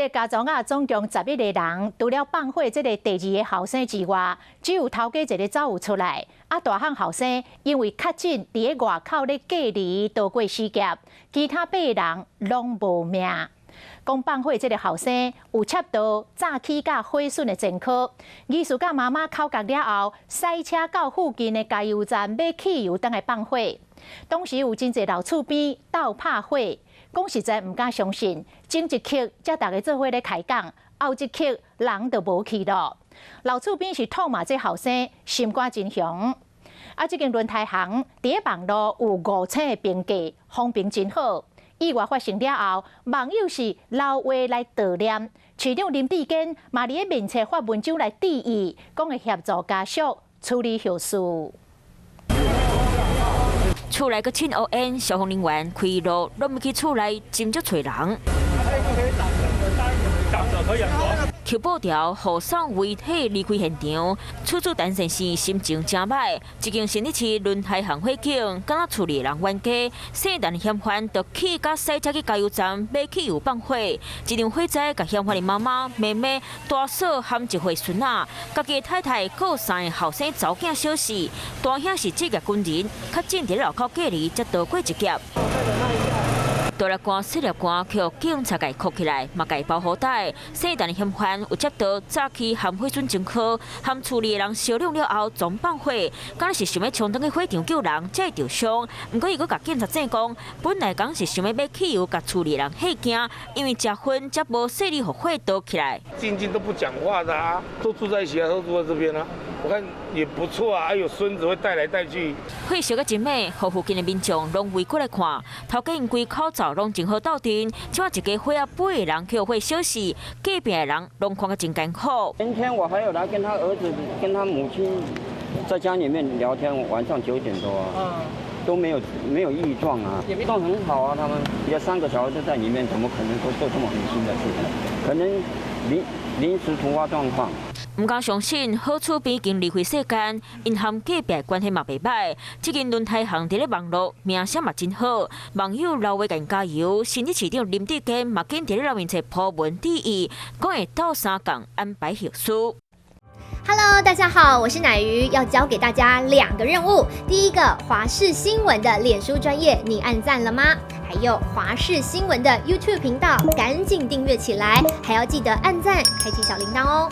這個家族仔，總共11個人，除了放火這个第二个後生之外，只有頭家一个走有出來。啊，大漢後生因為確診，佇咧外口咧隔離逃過死劫，其他八个人攏無命。講放火這个後生有插刀、炸起佮火損的前科，疑似佮媽媽口角了後，駛車到附近的加油站買汽油，轉來放火。當時有真濟老厝邊鬥拍火，講實在毋敢相信，前一刻才逐家做伙咧開講，後一刻人就無去咯。老厝邊是痛罵這後生心肝真雄。啊，這間輪胎行佇咧網路有五星的評價，風評真好。意外發生了後，網友是留話來悼念，市長林智堅嘛佇咧面冊發文章來致意，講會協助家屬處理後事。厝內閣凊烏煙，消防人員開路攏欲去厝內，真少揣人。捡布條護送遺體離開現場，厝主陳先生心情誠䆀。這間新北市輪胎行火警，敢若厝裡人冤家，聖誕嫌犯就去佮駛車去加油站買汽油放火，這場火災共嫌犯的媽媽、妹妹、大嫂含一歲孫仔，家己的太太閣三個後生查某囝小死，大兄是職業軍人，確診佇咧樓口隔離，才逃過一劫。大粒汗、細粒汗，予警察共箍起來，嘛共包好帶。聖誕嫌犯有接刀、詐欺含毀損前科，含厝裡的人相量了後，總放火，敢若是想欲衝轉去火場救人，才會著傷。毋過伊閣共警察證講，本來講是想欲買汽油，共厝裡人嚇驚，因為食薰才無細膩予火著起來。靜靜都不講話的啊，都住在一起啊，都住在這邊啊。我看也不錯啊，還有孫子會帶來帶去。火燒甲真猛，予附近的民眾攏圍過來看。頭家𪜶規口罩攏真好鬥陣，這擺一家伙仔八个人予火燒死，隔壁的人攏看甲真艱苦。前天我還有來跟他兒子、跟他母親在家裡面聊天，晚上9點多啊，都沒有異狀啊，都很好啊。他們有三個小孩都在裡面，怎麼可能會做這麼狠心的事情？可能臨時突發狀況。毋敢相信，好厝邊已經離開世間，𪜶和隔壁關係嘛袂䆀。這間輪胎行佇咧網路名聲嘛真好，網友留話共加油。新北市長林智堅嘛緊佇咧留面冊 po 文致意，講會鬥相共安排後事。 Hello，大家好，我是乃瑜，要交給大家兩個任務。第一個，華視新聞的臉書專頁，你按讚了嗎？還有華視新聞的 YouTube 頻道，趕緊訂閱起來，還要記得按讚，開啟小鈴鐺哦。